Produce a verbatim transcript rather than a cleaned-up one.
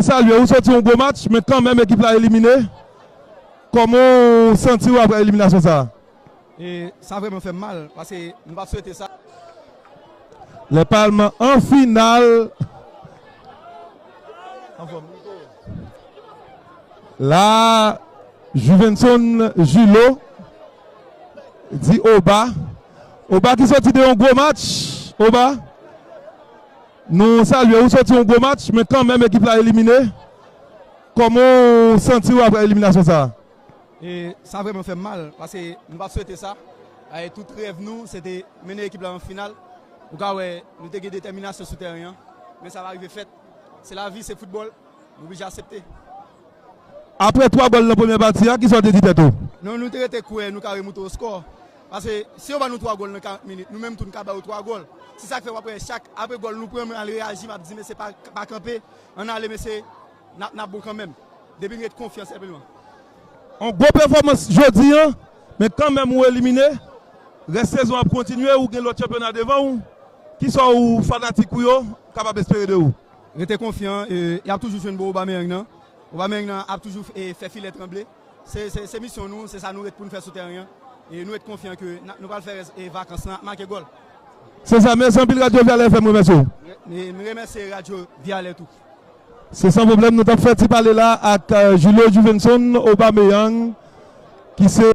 Salye, ou soti yon gwo match, men kanmenm ekip la elimine. Kòman w santi w apre eliminasyon sa a? E sa vrèman fè m mal, paske m pa t swete sa. Les Palmes en finale. La, Juvenson Julo di Oba. Oba ki soti de yon gwo match. Oba, nou salye ou soti yon gwo match, men kanmenm ekip la elimine. Kòman w santi w apre eliminasyon sa a? E sa vrèman fè m mal, paske nou pa t swete sa. E tout rèv nou, se te mennen ekip la an final. Ou ka wè, nou te gen detèminasyon sou tèren an, men sa pa rive fèt. Se lavi, se foutbòl, nou oblije aksepte. Apre twa gòl nan premyè pati a, kisa w te di tèt ou? Non, nou te rete kwè nou ka remoute o skò. Paske si yo ba nou twa gòl nan karant minit, nou menm tou n ka ba yo twa gòl. Se sa k fè w ap wè chak apre gòl nou pran, mwen al reyaji, m ap di, mesye, pa, pa kanpe, ann ale, mesye, n ap, n ap bon kanmenm. Depi n ret konfyan senpleman. On gwo pèfòmans jodi a, men kanmenm ou elimine. Rès sezon ap kontinye, ou gen lòt chanpyona devan ou. Kisa ou fanatik ou yo kapab espere de ou? Rete konfyan, e, y ap toujou jwenn bon Aubameyang nan. Aubameyang nan ap toujou, e, fè filè tranble. Se, se, se misyon nou, se sa nou ret pou n fè sou tèren an. E nou ret konfyan ke n a, nou pral fè rès, e, vakans lan ap make gòl. Se sa, mèsi anpil, Radyo Vyalè F M remèsye w. E, e, m remèsye Radyo Vyalè tou. Se san pwoblèm, nou t ap fè ti pale la ak, euh, Julio Juvenson Aubameyang, ki se